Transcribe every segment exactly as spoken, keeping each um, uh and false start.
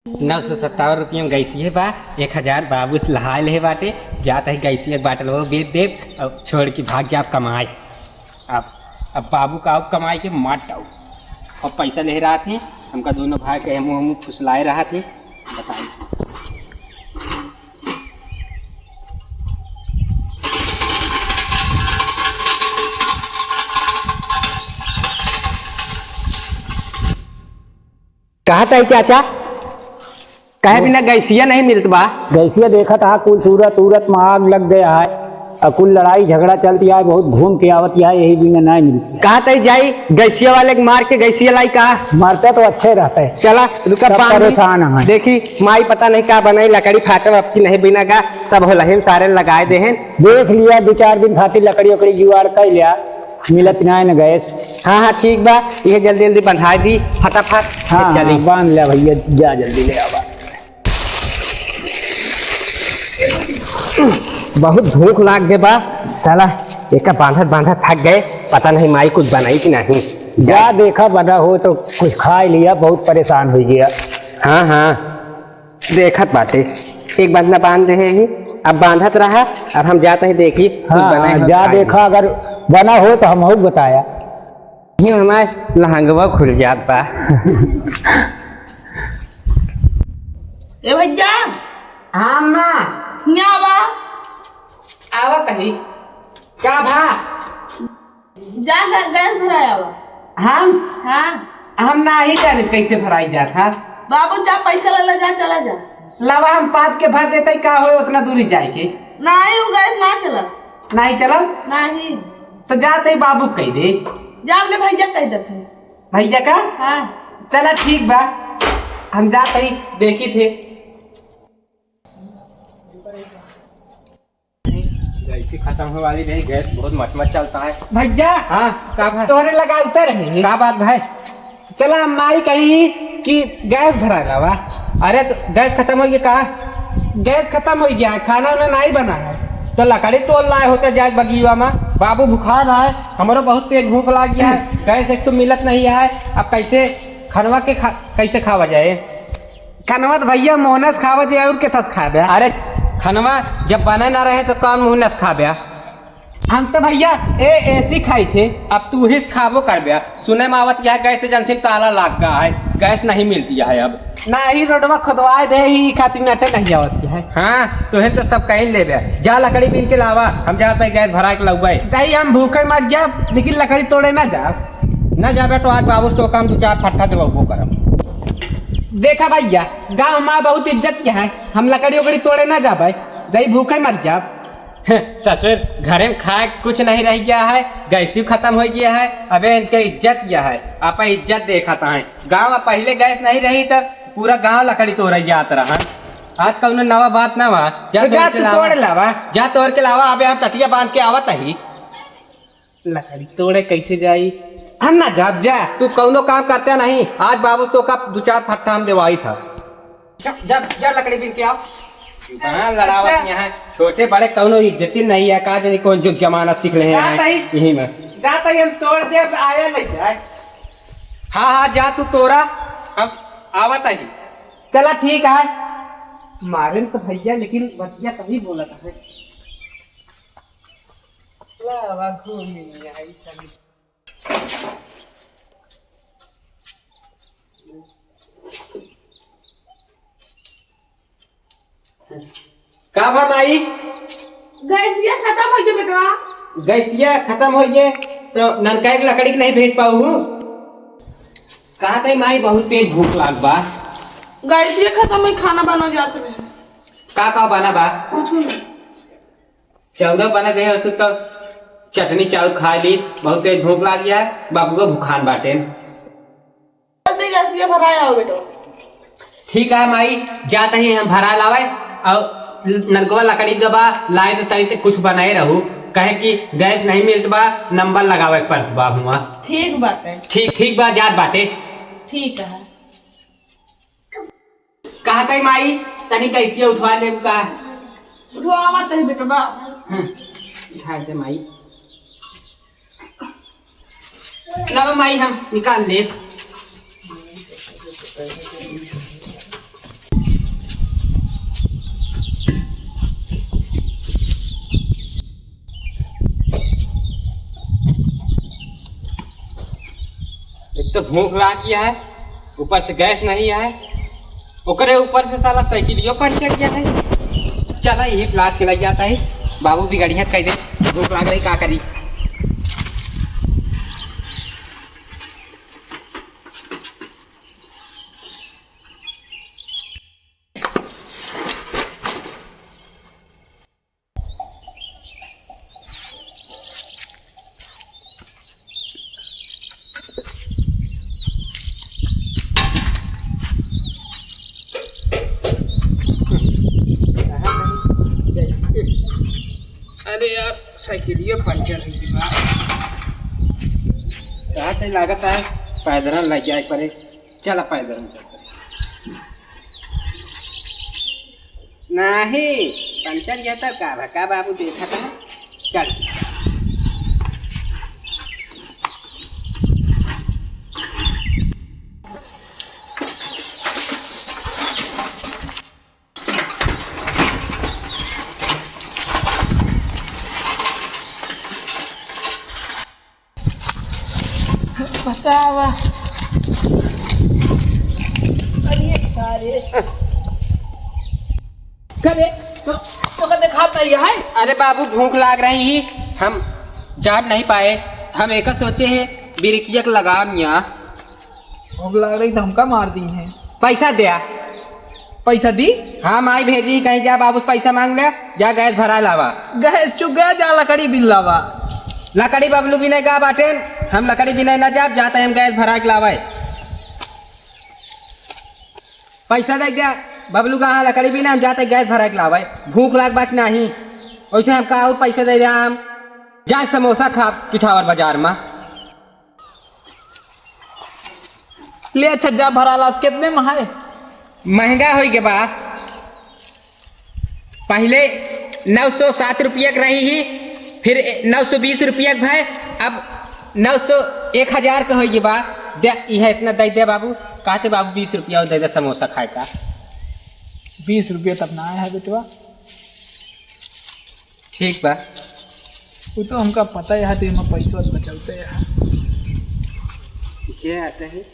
नौ सौ सत्तावन रुपया में गैसिए बा, एक हजार बाबू से लहाय लेहे बाटे, जात है गैसिए के बाटल वो बेच देब, अब छोड़ के भाग जाब कमाए। अब, अब बाबू का अब कमाई के मार डाउ। अब पैसा ले रहा थे, हमका दोनों भाई के मुँह मुँह फुसलाए रहा थे, बताई। कहा ताई चाचा, कहे बिना गैसिया नहीं मिलत बा? गैसिया देखत हा, कुल सूरत उरत में आग लग गया है, और कुल लड़ाई झगड़ा चलती है, बहुत घूम के आवत है, यही बिना नहीं मिलत। कहा ताई जाई गैसिया वाले के मार के गैसिया लाई का? मरते तो अच्छे रहते। चला, रुका, सब बांध दी। परेशान हैं। देखी, माई पता नहीं का बनाई, लकड़ी फाटब अब की नहीं बिना गा, सब होलही में सारे लगाए दे हैं। देख लिया, दो चार दिन खातिर लकड़ी उकड़ी जुगाड़ कर लिया, मिलत नाय न गैस। हाँ, हाँ, ठीक बा, ये जल्दी जल्दी बंधा दी फटाफट। हाँ, चली। हाँ, बांध ले भैया, जा जल्दी ले आवा। बहुत भूख लाग गए बा साला, एका बांधत बांधत थक गए, पता नहीं माई कुछ बनाई कि नहीं। जा देखा, बना हो तो कुछ खा लिया, बहुत परेशान हो गया। हाँ, हाँ। देखत बाटे, एक बंधना बांध दे ही, अब बांधत रहा, अब हम जात ही देखी, कुछ हाँ, बनाए हाँ, हो जा खाए। देखा, अगर बना हो तो हम बताया। ही हमार लहंगवा खुल जात बा। ए भैया। हाँ अम्मा। हियाँ आवा। आवत ही। का भा? जा ग-, गैस भराए आवा। हम? हाँ। हम नाही जाने कैसे भराई जात हा। बाबू जा पैसा ले ले जा, चला जा। लावा हम पाद के भर देते, का होए उतना दूरी जाए के। नाही, उ गैस ना चला। नाही चला? नाही। तो जाते ही बाबू कह दे। जा अपने भैया कह दे फिर। भैया का? हाँ। चला ठीक बा, हम जाते ही देखी थे। गैस ही खत्म होने वाली रही, गैस बहुत मचमच चलता है। भैया, हाँ, का भा? तोहरे लगा उतर है। का बात भाई? चला, माई कही कि गैस भरा लावा। अरे, तो गैस खत्म हो गया का? गैस खत्म हो गया, खाना वाना नहीं बना है। तो लकड़ी तोड़ लाए होते जाए बगीवा में, बाबू भुखा रहा है, हमरो बहुत तेज भूख लाग गया है, गैस एक तो मिलत नहीं है, अब कैसे खनवा के खा, कैसे खावा जाए? खनवा तो भैया मोहनस खावा जे और केथस खाबे। अरे खनवा जब बने ना रहे तो कौन मोहनस खाबे? हम तो भैया ए एसी खाई थे। अब तू ही खाबो करबे। सुने में आवत यह गैस एजेंसी में ताला लाग गया है, गैस नहीं मिलती है अब। ना ही रोडवा खोदवाए दे ही खातिर नटे नहीं आवत है। हाँ, तुहे तो सब कहीं लेबे। जा लकड़ी बीन के लावा, हम जाते हैं गैस भरा के लउबे। जाई हम भूखे मर जाब, लेकिन लकड़ी तोड़े ना जाब। ना जाबे तो आज बाबू से तो काम दो चार फट्टा देबो करब। देखा भैया, गाँव में बहुत इज्जत के है, हम लकड़ी उकड़ी तोड़े ना जाबे, जाई भूखे मर जाब। ससुर, घरे में खाए के कुछ नहीं रह गया है, गैसी खत्म हो गया है, अबे इनके इज्जत क्या है, आपा इज्जत देखत है। गाँव में पहले गैस नहीं रही तो पूरा गाँव लकड़ी तोड़े जात रहा। आज कौनो नवा बात ना बा, जा तो तोड़ जा के तू लावा। तोड़ लावा। जा तोड़ के लावा, अबे हम टटिया बांध के आवत ही। लकड़ी तोड़े कैसे जाई? हम ना जाब जा। तू कौनो काम करते नहीं। आज बाबू तो का दो चार फट्टा हम देवाई था। जा, जा, जा लकड़ी बीन के आओ। कहाँ लड़ावत अच्छा। यहाँ छोटे बड़े कौनो इज्जती नहीं है। का जानी कौन जुग जमाना सीख ले हैं जाता ही, यही में। जाता ही हम तोड़ दे, आया ले जाए। हाँ, हाँ, जा तू तोड़ा, हम आवत ही। चला ठीक है। मारे तो भैया लेकिन बतिया सही बोलत है। लावा घूमी आई तनी। का बा माई? गैसिया खत्म हो गया बेटवा। गैसिया खत्म हो गया तो ननकाई के लकड़ी के नहीं भेज पाऊ हूँ। कहा तई माई बहुत तेज भूख लाग बा। गैसिया खत्म हो, खाना बना जात रहे। का का बना बा? कुछ नहीं। चौदह बने दे होतू तो चटनी चाउर खा ली, बहुत तेज भूख लाग गया है, बाबुआ भुखान बाटे। जल्दी गैसिया भराए आओ बेटो। ठीक है माई, जात ही हम भरा लावे और नलकवा लकड़ी दबा लाए तो तनी ते कुछ बनाए रहू, कहे कि गैस नहीं मिलत बा, नंबर लगावे के पड़त बा हुआ। ठीक बाटे। ठीक, ठीक बा, जात बाटे। ठीक है। कहा तई माई, तनी गैसिया उठवा लेब का? उठवावा तई बेटवा। हम्म, उठा दे माई। लावा माई, हम निकाल लेब। भूख लाग गया है, ऊपर से गैस नहीं है, ओकरे ऊपर से साला साइकिलियो पंचर गया है। चला, यही प्लाट के लग जाता है, बाबू भी गड़िया कह दे, भूख लाग रही, का करी। अरे यार, साइकिलिया पंचर हो गई बा। कहाँ से लागत है, पैदल लग जाए पड़े। चला पैदल चलते। नाही, पंचर गया तब का भा, का बाबू देखा था? चल। बतावा। अरे सारे। करे, तो, तो का दिखाता ही है? अरे बाबू, भूख लाग रही ही, हम जान नहीं पाए। हम एका सोचे है, बिरिकिया के लगाम या। भूख लाग रही तो हमका मार दी है। पैसा द्या। पैसा दी? हाँ, माई भेजी, कहीं जा बाबू से पैसा मांग ले, जा गैस भरा लावा। गैस चुक गया, जा लकड़ी बिन लावा। लकड़ी बबलू बिने गा बाटेन, हम लकड़ी बिने ना जाब, जाते हम गैस भरा के लावे। पैसा दे द्या, बबलू कहाँ लकड़ी बिने, हम जाते गैस भरा के लावे। भूख लाग बात नहीं, वैसे हमका और पैसा दे द्या, हम जाए समोसा खाब किठावर बाजार में। ले अच्छा जा भरा ला, कितने में है? महंगा होई के बा, पहिले नौ सौ सात रुपया के रही ही, फिर नौ सौ बीस रुपया के भय, अब नौ सौ, एक हजार के होई के बा। दे, इहे इतना दे दे बाबू, कहते बाबू बीस रुपया और दे दे समोसा खाए का। बीस रुपया तब ना आया है बेटवा। ठीक बा। वो तो हमका पता है, तू एमा पैसवा बचौते है। जे आते हैं।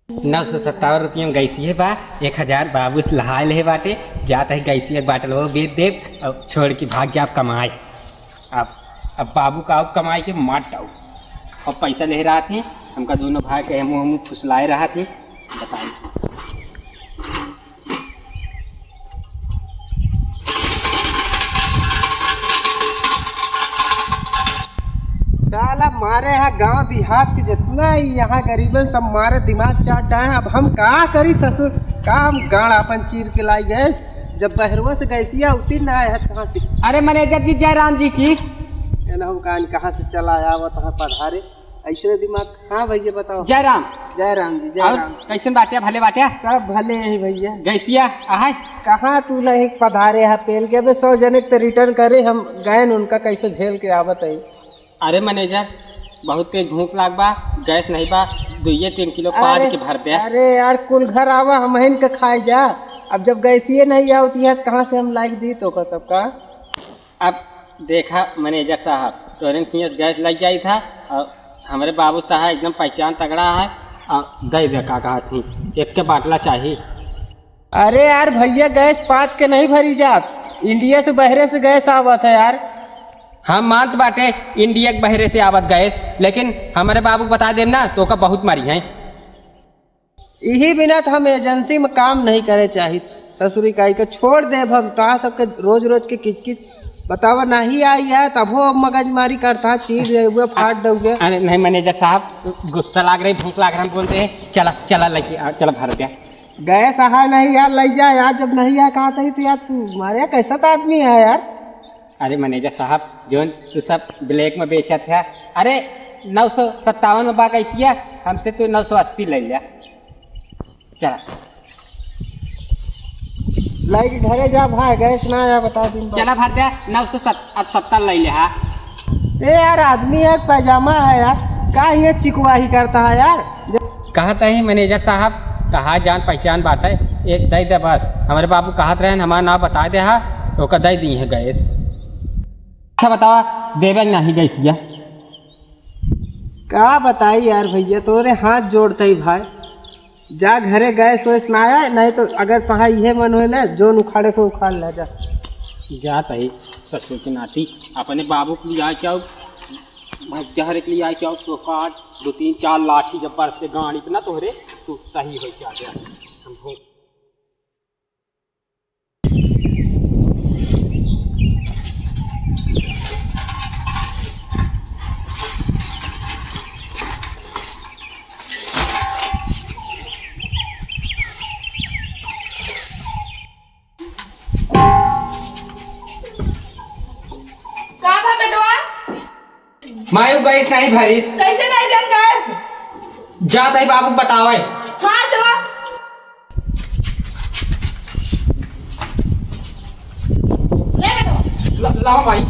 नौ सौ सत्तावन रुपया में गैसिए बा, एक हजार बाबू से लहाए लेहे बाटे, जात है गैसिए के बाटल वो बेच देब और छोड़ के भाग जाब कमाए। अब, अब बाबू का आउब कमाए के मार डाउब। अब पैसा ले रहा थे, हमका दोनों भाई के मुँह मुँह फुसलाए रहा थे, बताइए। साला मारे है गांव देहात के जितना ही यहाँ गरीबन सब मारे दिमाग चाट डाए हैं। अब हम का करी ससुर, का हम गाड़ आपन चीर के लाई गए जब बहरवा से गैसिया उतिर ना आए है कहाँ से? अरे मैनेजर जी, जयराम जी की। एनहु कान कहाँ से चला आवत है पधारे? ऐसे दिमाग। हाँ भैया बताओ। जय राम। जय राम जी, जय और राम। कैसन बाटे, भले बाटे? सब भले है भैया। गैसिया आहे? कहाँ तू नहीं पधारे है पेल के? अबे सौ जने के तो रिटर्न करे, हम गए न उनका कैसे झेल के आवत है। अरे मैनेजर, बहुत तेज भूख लाग बा, गैस नहीं बा, दुइये तीन किलो पाद अरे, के भर दे। अरे यार, कुल घर आवा, हमहिन के खाए जा। अब जब गैसिए नहीं आवती है, तो कहाँ से हम लाइक दी तो का सबका? अब देखा मैनेजर साहब, तोहरे खियाँ गैस लग जाई था और हमरे बाबू साहब एकदम पहचान तगड़ा है और दे दे का कहत ही, एक के बाटला चाही। अरे यार भैया, गैस पात के नहीं भरी जात, इंडिया से बहरे से गैस आवत है यार। हम मानत बाटे इंडिया के बहरे से आवत गैस, लेकिन हमरे बाबू के बता देब ना तो ओका बहुत मारी है। इही बिना तो हम एजेंसी में काम नहीं करे चाहित। ससुरी काई के छोड़ देब हम, तोहार सबके रोज रोज के किचकिच। बतावा, नहीं आई है तबो अब मगजमारी करता, चीर देउगे, फाड़ देउगे। अरे नहीं मैनेजर साहब, गुस्सा लाग रही, भूख लाग रहा, हम बोल रहे हैं, चला, चला लेके आ, चला भर दे। गैस आहा नहीं यार, ले जा यार, जब नहीं आ कहा तही तो यार तू मारे कैसा तो आदमी है यार। अरे मैनेजर साहब, जोन तू सब ब्लैक में बेचत है, अरे नौ सौ सत्तावन में बा गैसिया, हमसे तू नौ सौ अस्सी ले लिया। चला। लाई के घरे जा भाई, गैस ना आया बता दिन बाद। चला भर दे, नौ सौ सत्तर ले ले हा। ए यार, आदमी है, पैजामा है यार, का ये चिकवाही करता है यार? कहा तही मैनेजर साहब, कहा जान पहचान बात है, एक दे दे बस, हमरे बाबू कहत रहन, हमारा नाम बता दे हा, तो ओका दे दी है गैस। अच्छा बतावा, देबे नहीं गैसिया? का बताई यार भइया, तोरे हाथ जोड़त ही भाई, जा घरे गैस वैस ना आए, नहीं तो अगर तोहार इहे मन होए ना, जौन उखाड़े को उखाड़ ले जा। जात ही ससुर के नाती, अपने बाबू के लिए आए क्या, भैया हरे के लिए आए क्या, तो काट दो तीन चार लाठी जब बरसे गाड़ी पे ना तोहरे, तू सही हो क्या गया। हम हो का भा बेटवा? माई, उ गैस नहीं भरिस। कैसे नहीं देन गैस? जात ही बाबू बतावे। हाँ, चला। ले बेटवा। ल-, लाओ माई।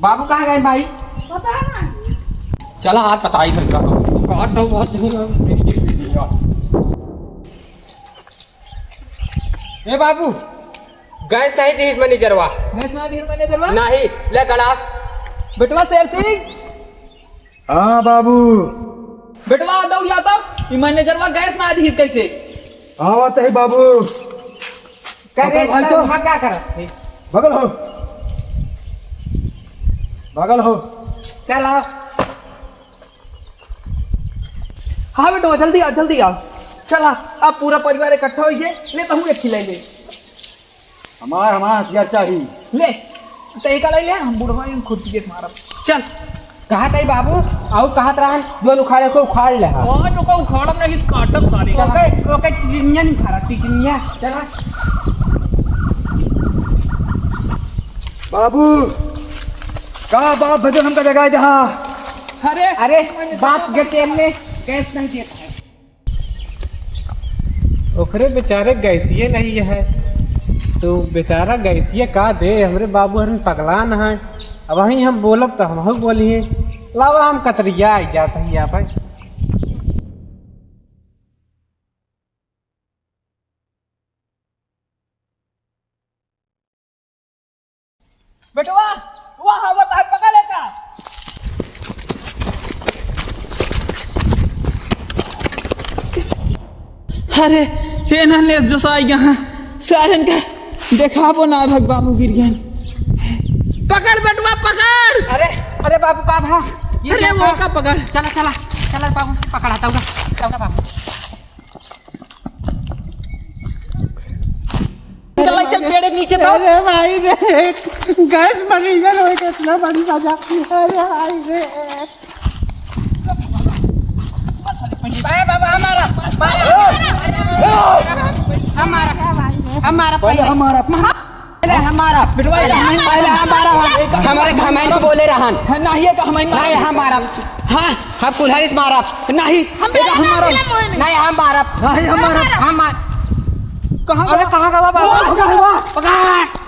बाबू कहाँ गए माई? पता ना। चला, आज पता ही फिर कहाँ। काट दो बहुत दिन हो गए। ए बाबू, गैस नहीं दीस मैनेजरवा। गैस ना दीस मैनेजरवा? नहीं, ले गलास। बेटवा शेर सिंह। हाँ बाबू। बेटवा दौड़ जा तब, ई मैनेजरवा गैस ना दीस कैसे? आवत ही बाबू। का रे, पकड़ भाई तो। वहाँ क्या करत है? बगल हो। बगल हो। चल आ। हाँ बेटवा, जल्दी आ, जल्दी आ। चल आ, अब पूरा परिवार इकट्ठा होइए, ले तहूँ एक खिलाई ले। हमार, हमार हथियार चाही। ले, तय का ले ले, हम बुढ़वा इन खुद के मारब। चल। कहा तई बाबू, आउ कहत रहन, जो उखाड़े को उखाड़ ले हा। और जो का उखाड़ब नहीं, काटब सारे। ओके, ओके, टिकनिया नहीं खा रहा, टिकनिया। चला। बाबू, का बाप भजन हमका जगाए दहा? अरे, अरे, बाप के टेम में गैस नहीं देता है। ओकरे बेचारे गैसिये नहीं है, तो बेचारा गैसिये का दे, हमरे बाबू हरन पगलान है। अब वहीं हम बोलब तो हमहू बोलिए, लावा हम कतरिया आई जात ही यहाँ पे। बेटवा, वहाँ आवत है, पकड़ लेता। अरे, हे ना लेस जो साई यहाँ, सारन का देखाबो ना भग बाबू गिर गए। पकड़ बेटवा, पकड़। अरे, अरे बाबू का भा? ये अरे देखा। वो का पकड़। चला, चला, चला बाबू, पकड़ा, दौड़ा, दौड़ा बाबू। चल, चल, पेड़ के नीचे तो। अरे भाई रे, गैस मरीजन होए के इतना बड़ी मजा। अरे भाई रे। ए बाबा, हमारा, हमारा, हमारा, हमारा, पहले हमारा। पहले हमारा। बेटवा, पहले हमारा। हमारे घमंड को बोले रहन। हाँ, नहीं है तो हमारे नहीं, हमारा। हाँ, हम कुल्हाड़ी से मारब। नहीं, हम बेटा, हम मारब। नहीं, हम मारब। नहीं, हम मारब। हम मार-, कहाँ अरे, गवा? कहाँ गवा बाबा? कहाँ गवा? पकड़।